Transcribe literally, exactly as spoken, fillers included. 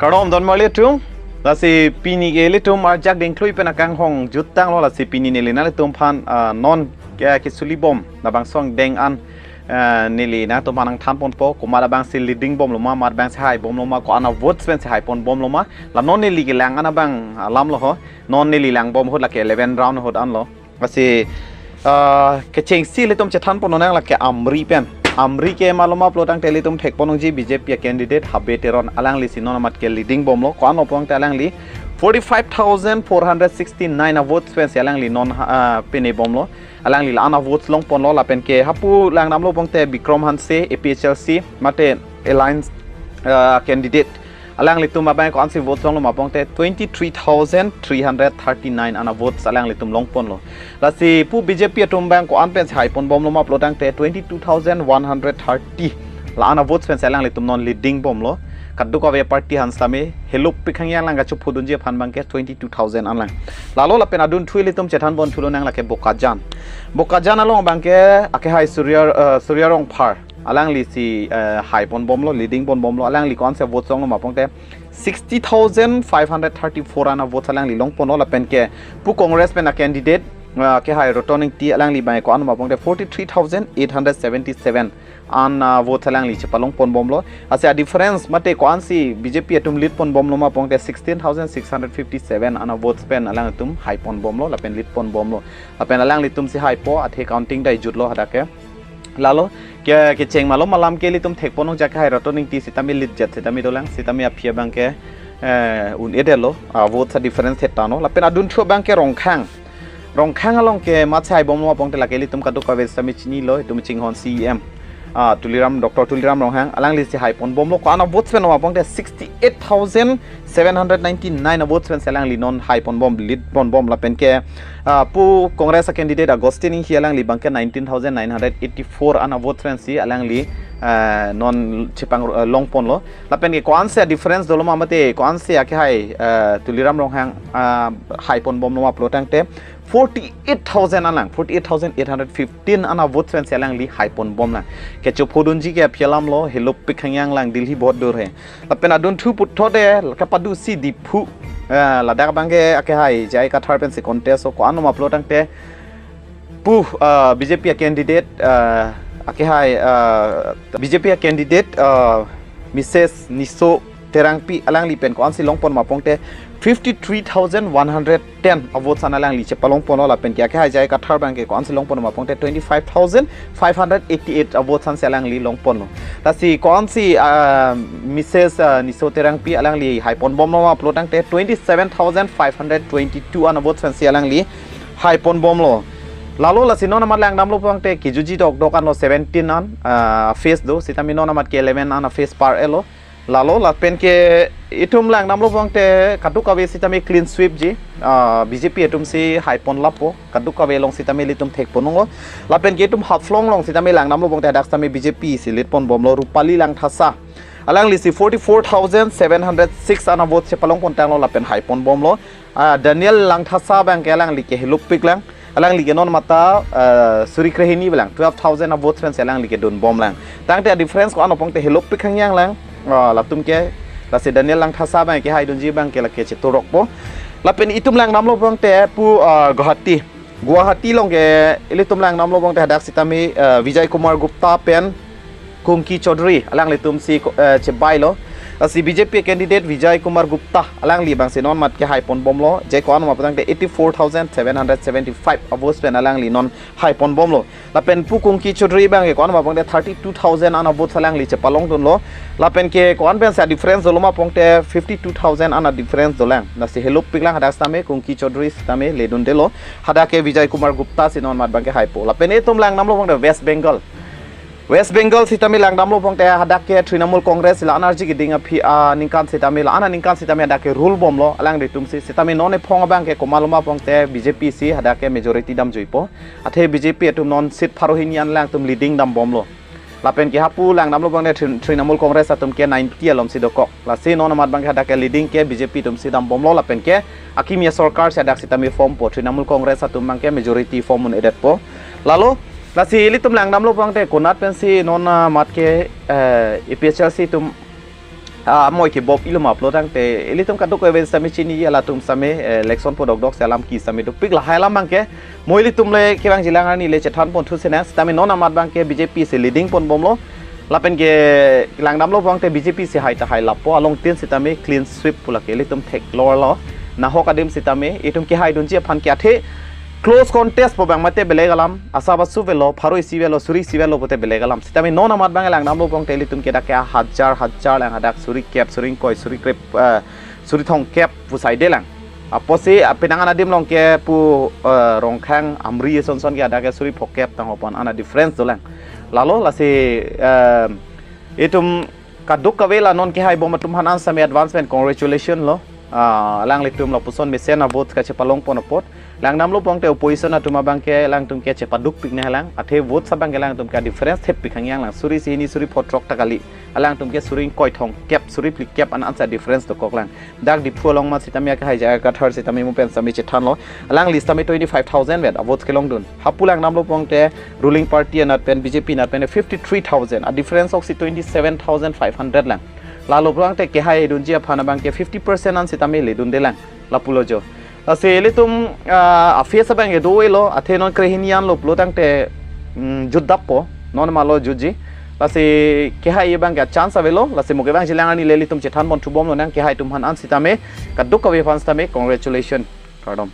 Kardom don marli atum. Lasi pini ke ilitum arjak dingklui pen akanghong juttanglo, lasi pini neli nanglitum aphan, ah, non ke kisuli bom labangso angdeng an, ah, neli nangtum aphan nangthan ponpo, komat abangsi leading bomlo ma, komat abangsi hai bomlo ma, ko-an a votes pensi hai pon bomlo ma. La non neli kelang an abang alam lo ho. Non neli lang bom ahut lake eleven round ahut anlo. Lasi, ah, kechengsi ilitum chethan ponnang lake Amri pen. Amri ke maloma pulo tangte ilitum thek pon nangji B J P a candidate Habe Teron, alanglisi non amat ke leading bomlo. Ko-anlo pulo tangte alangli forty-five thousand four hundred sixty-nine a votes pensi alangli non, ah, pine bomlo. Alangli la-an a votes long ponlo, lapen ke hapu lang damlo pulo tangte Bikram Hanse, A P H L C mate Alliance, ah, candidate. Alanglitum abang ko-ansi votes longlo ma pulo tangte twenty-three thousand three hundred thirty-nine an a votes alanglitum long ponlo. Lasi pu B J P atum abang ko-an pensi hai pon bomlo ma pulo tangte twenty-two thousand one hundred thirty la-an a votes pensi alanglitum non leading bomlo. Kadokave party aphan sitame helopik hangyang lang kachophudunji aphan abang ke twenty-two thousand an lang. Lalo lapen adunthu ilitum chethan pon thulonang lake Bokajan. Bokajan along abang ke akehai Surya, eh, Surya Rongphar. Alanglisi, eh, hai pon bomlo, leading pon bomlo, alangli ko-ansi votes longlo ma pulo tangte sixty thousand five hundred thirty-four an a votes alangli long ponlo, lapen ke pu Congress pen a candidate, ah, akehai Roton Ingti, alangli abang ko-an ma pulo tangte forty-three thousand eight hundred seventy-seven an, ah, votes alangli chepalong pon bomlo. Lasi a difference mate ko-ansi B J P atum lead pon bomlo ma pulo tangte sixteen thousand six hundred fifty-seven an a votes pen alangtum hai pon bomlo, lapen lead pon bomlo. Lapen alanglitumsi haipo, athe counting dai jutlo hadak ke. Lalo ke, kecheng malom alam ke ilitum thek pon nangji akehai Roton Ingti sitame lead jet sitame dolang, sitame aphi abang ke, eh, un-edetlo, ah, votes a difference thektanglo. Lapen adunthu abang ke Rongkhang. Rongkhang along ke komatsi hai bomlo ma pulo tangte lake ilitum kadokave sitame chinilo, itum chinghon C E M, ah, Tuliram, Doctor Tuliram Ronghang, alanglisi hai pon bomlo, ko-an a votes penlo ma pulo tangte sixty-eight thousand seven hundred ninety-nine a votes pensi alangli non hai pon bom, lead pon bom, lapen ke, ah, pu Congress a candidate Augustine Inghi alangli abang ke nineteen thousand nine hundred eighty-four an a votes pensi alangli, ah, non chepang, ah, long ponlo. Lapen ke ko-ansi a difference dolo ma mate ko-ansi akehai, ah, Tuliram Ronghang, ah, hai pon bomlo ma pulo tangte forty-eight thousand an lang, forty-eight thousand eight hundred fifteen an a votes pensi alangli hai pon bom lang. Kechophudunji ke aphi alam lo, helopik hangyang lang, Delhi bahut dur hai. Lapen adunthu puthot de, kapadusi Diphu, eh, ladak abang ke akehai J I Kathar pensi contest lo, ko-anlo ma pulo tangte pu, eh, B J P a candidate, eh, akehai, eh, B J P a candidate, eh, Missus Niso Terangpi, alangli pen ko-ansi long pon ma pulo tangte fifty-three thousand one hundred ten a votes an alangli chepalong ponlo, lapen ke akehai J I Kathar abang ke ko-ansi long pon ma pulo tangte twenty-five thousand five hundred eighty-eight a votes ansi alangli long ponlo. Lasi ko-ansi, ah, Missus, ah, Niso Terangpi alangli hai pon bomlo ma pulo tangte twenty-seven thousand five hundred twenty-two an a votes ansi alangli hai pon bomlo. Lalo lasi non amat lang damlo pulo tangte kijutji dokdok anlo seventeen an, ah, phase do, sitame non amat ke eleven an a phase par-etlo. Lalo lapen ke itum lang damlo pulo tangte kadokave sitame clean sweep ji, ah, B J P atumsi hai pon lapo, kadokave along sitame ilitum thek pon nangkok. Lapen ke itum Haflong along sitame lang damlo pulo tangte hadak sitame B J P si lead pon bomlo, Rupali Langthasa. Alanglisi forty-four thousand seven hundred six an a vote chepalong pon tanglo lapen hai pon bomlo. Ah, Daniel Langthasa abang ke alangli ke helopik lang. Alangli ke non mata, eh, suri krehini abang, twelve thousand a votes pensi alangli ke dun bom lang. Tangte a difference ko-anlo pulo tangte helopik hangyang lang. Ah, latum ke, lasi Daniel Langthasa abang ke haidunji abang ke lake chetorok po. Lapen itum lang damlo pulo tangte pu, ah, Guwahati. Guwahati along ke ilitum lang damlo pulo tangte hadak sitame, eh, Vijay Kumar Gupta pen Kunki Chaudhary alanglitumsi ko-, eh, chebailo. Lasi B J P candidate Vijay Kumar Gupta alangli abangsi non amat ke hai pon bomlo. Je ko-anlo ma pulo tangte eighty-four thousand seven hundred seventy-five a votes pen alangli non hai pon bomlo. Lapen pu Kunki Chaudhary abang ke ko-anlo ma pulo tangte thirty-two thousand an a votes alangli chepalong dunlo. Lapen ke ko-an pensi a difference dolo ma pulo tangte fifty-two thousand an a difference dolang. Lasi helopik lang hadak sitame Kunki Chaudhary sitame ledundelo. Hadak ke Vijay Kumar Gupta si non amat abang ke haipo. Lapen itum lang damlo pulo tangte West Bengal. West Bengal sitame lang damlo pulo tangte hadak ke Trinamool Congress la-an arji keding aphi aningkan sitame, la-an aningkan sitame hadak ke rule bomlo alanglitumsi, sitame non ephong abang ke komatlo ma pulo tangte B J P si hadak ke majority damjuipo. Athe B J P atum non seat pharo hini an alangtum leading dam bomlo. Lapen ke hapu lang damlo pulo tangte Trin-, Trinamool Congress atum ke ninety alomsi dokok. Lasi non amat abang ke hadak ke leading ke B J P atumsi dam bomlo, lapen ke akimi asorkar si hadak sitame form po, Trinamool Congress atum abang ke majority form un-edetpo. Lalo, lasi ilitum lang damlo pulo tangte konat pensi non amat ke, eh, A P H L C atum Ah, amoi ke bop ilum upload ang te ilitum kaduk events tame chini ya latum same, eh, election podok dok selam ki same dopik lahai alam abang ke. Mo ilitum le kevang jilang arni le chethan pon thu sena sitame non amat abang ke B J P si leading pon bomlo. Lapen ke langdamlo abang te B J P si hai ta hai lapo along tin sitame clean sweep pula ke ilitum theklor lo. Nahok adim sitame itum kehaidunji aphan ke athe close contest pu abang mate belek alam, asap asu avelo, pharo isi avelo, suri isi avelo pute belek alam. Sitame non amat abang langdamlo abang te ilitum ke dak ke hajar hajar lang hadak suri kep, suri ingkoi, suri krep, eh, suri thomkep pu saide lang. Apotsi apinang an adim along ke pu, eh, Rongkhang Amri eson son ke hadak ke suri phokep tang hopon ana difference dolang. Lalo lasi, eh, itum kaduk kave la non kehai bom atum aphan an same advance pen congratulation lo. Ah, alanglitum lapuson mesen avote kachepalong pon apot. Langdamlo abang te opposition atum abang ke alangtum ke chepaduk pik nanglang. Athe vote abang ke alangtum ke difference thep pik hangyang lang. Suri isi hini suri phongo throk ta kali. Alangtum ke suri ingkoi thomkep, suri phlikep an ansa difference dokok lang. Dak Diphu along ma sitame akehai jaga kathar sitame mo pen same chethan lo. Alangli sitame twenty five thousand vet avote kelongdun. Hapu langdamlo abang te ruling party anat pen B J P anat pen fifty three thousand. A difference oksi twenty seven thousand five hundred lang. Lalo abang te kehaidunji aphan abang ke fifty percent an sitame ledunde lang. Lapulo jo. Lasi ilitum, ah, a-face abang ke do-elo, athe non krehini anlo pulo tangte, mm, jutdappo, non malo jutji. Lasi kehai abang ke chance avelo, lasi mo kevang jilang arni le ilitum chethan pon thu bomlo nang kehai atum aphan an sitame, kaduk kave aphan sitame, congratulation. Kardom.